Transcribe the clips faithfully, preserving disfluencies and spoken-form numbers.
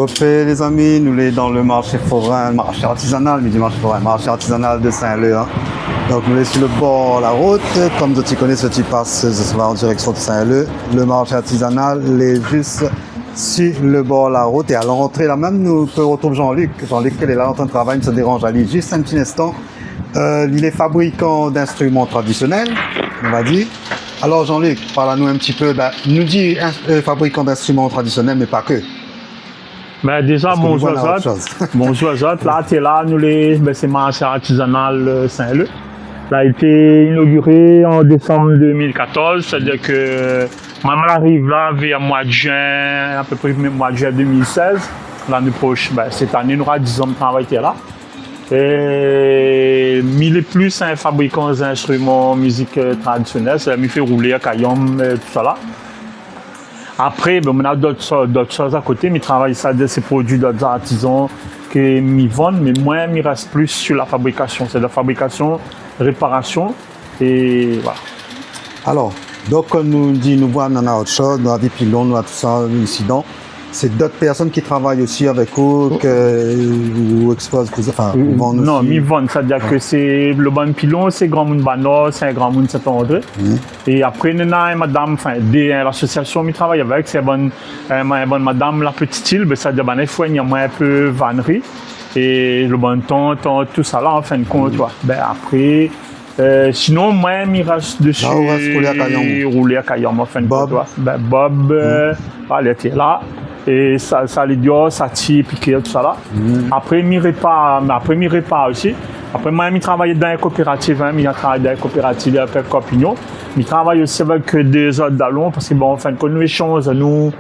Fé, lézami, nou lé dan le marshé forin, marshé artizanal, mi di marshé forin, marshé artizanal de Saint-Leu, in. Donk nou lé si le bor la rout, konm zot i koné, zot i pas, zot i va an direksion de Saint-Leu. Le marshé artizanal lé zis si le bor la rout é a lantré la mèm, nou pé retrouv Jean-Luc. Jean-Luc lé la antrin de travay, mi sa déranz ali zis in ti linstan. Euh, li lé fabrikan d'instriman tradisionèl, on va dir. Alor Jean-Luc, parl anou in ti pé, bin, nou di in-, euh, fabrikan d'instriman tradisionèl, mé pa ke. Bin, déza, bonzour azot. Parske nou néna ot shoz. Bonzour azot. La, té la, nou lé, bin, sé marshé artizanal, euh, Saint-Leu. La été inogiré an désanm deux mille quatorze, sétadir ke moin, moin la ariv la vèr moi de juin, a pé pré moi de juin deux mille seize. Lané prosh-, bin, sèt ané, nora dizan mi travay tèr la. É mi lé plis in fabrikan d'instriman mizik, euh, tradisionèl, sétadir mi fé roulèr, kayanm, euh, tousala. Apré, bin, mi néna dot sho-, dot shoz a koté, mi travay sa, de sé produi dot artizan ke mi vann, mé moin, mi rès plis si la fabrikasion, sé la fabrikasion, réparasion, é voilà. Alor, donk, konm nou di, nou voi, nou néna ot shoz, nou néna dé pilon, nou néna tousa, isi dan. Sé dot pèrsone ki travay osi avèk ou, ke, ou ekspoz, anfin, ou vann osi ? Non, mi vann, sétadir ke sé le bann pilon, sé granmoun Banor, sé in granmoun Saint-André. É apré, nou néna in madam, anfin, dé, in, lasosiasion mi travay avèk, sé in bann, in, in bann madam La Petite Île, bin, sétadir, bin, i fourni amoin in pé vanri. É le bann tan, tan, tousala, an fin de kont, ou voi. Bin, apré, euh, sinon, moin, mi rès desi. La, ou rès roulèr kayanm. Roulèr kayanm, an fin de kont, ou voi. Bin, bob, euh, voilà, té la. É sa, sa lé dior, sa ti, piké, tousala. Apré, mi répar, mé apré, mi répar osi. Apré, moin, mi travay dan in kopérativ, in, mi travay dan in kopérativ, avèk Kopinyon. Mi travay osi avèk, euh, dé zot dalon, parske, bon, an fin de kont, nou ésanz, nou,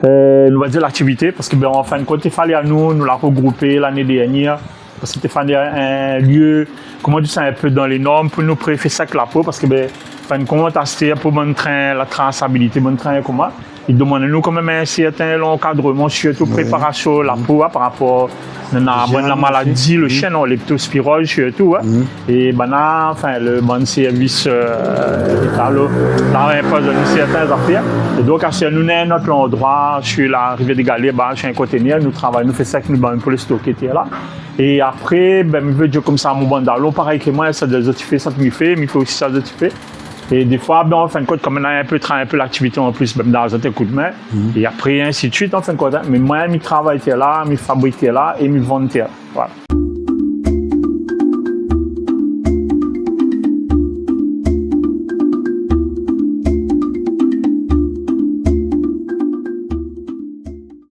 euh, nou va dir laktivité, parske, bin, an fin de kont, i falé anou, nou la regroup lané dèrnièr, parske té falé in lié, koman dir sa, in pé dan lé norm pou nou pré fé sak la po, parske, bin, an fin de kont, astèr pou bann trin, la trasabilité, bann trin, koman, i demann anou kanmèm in sèrtin lankadreman, sirtou préparasion la po, in, par rapor, nou néna bann la maladi, le shien, non, leptospiroz, sirtou, in. É banna, anfin, le bann sèrvis, euh, léta, lo, la inpoz anou sèrtin zafèr. É donk, astèr, nou néna in ot landroi, si la Rivière des Galets, ba, si in konténèr, nou travay, nou fé sak, nou bann pou lé stoké tèr la. É apré, bin, mi vé dir konmsa, mon bann dalon, parèy ke moin, sa zot i fé, sa mi fé, mi fé osi sa zot i fé. É défoi, bin, an fin de kont, konm nou néna in pé trin, in pé laktivité an plis, bin, mi donn azot in koudmin. É apré, insi de suit, an fin de kont, in. Mé moin, mi travay tèr la, mi fabrik tèr la, é mi vann tèr la. Voilà.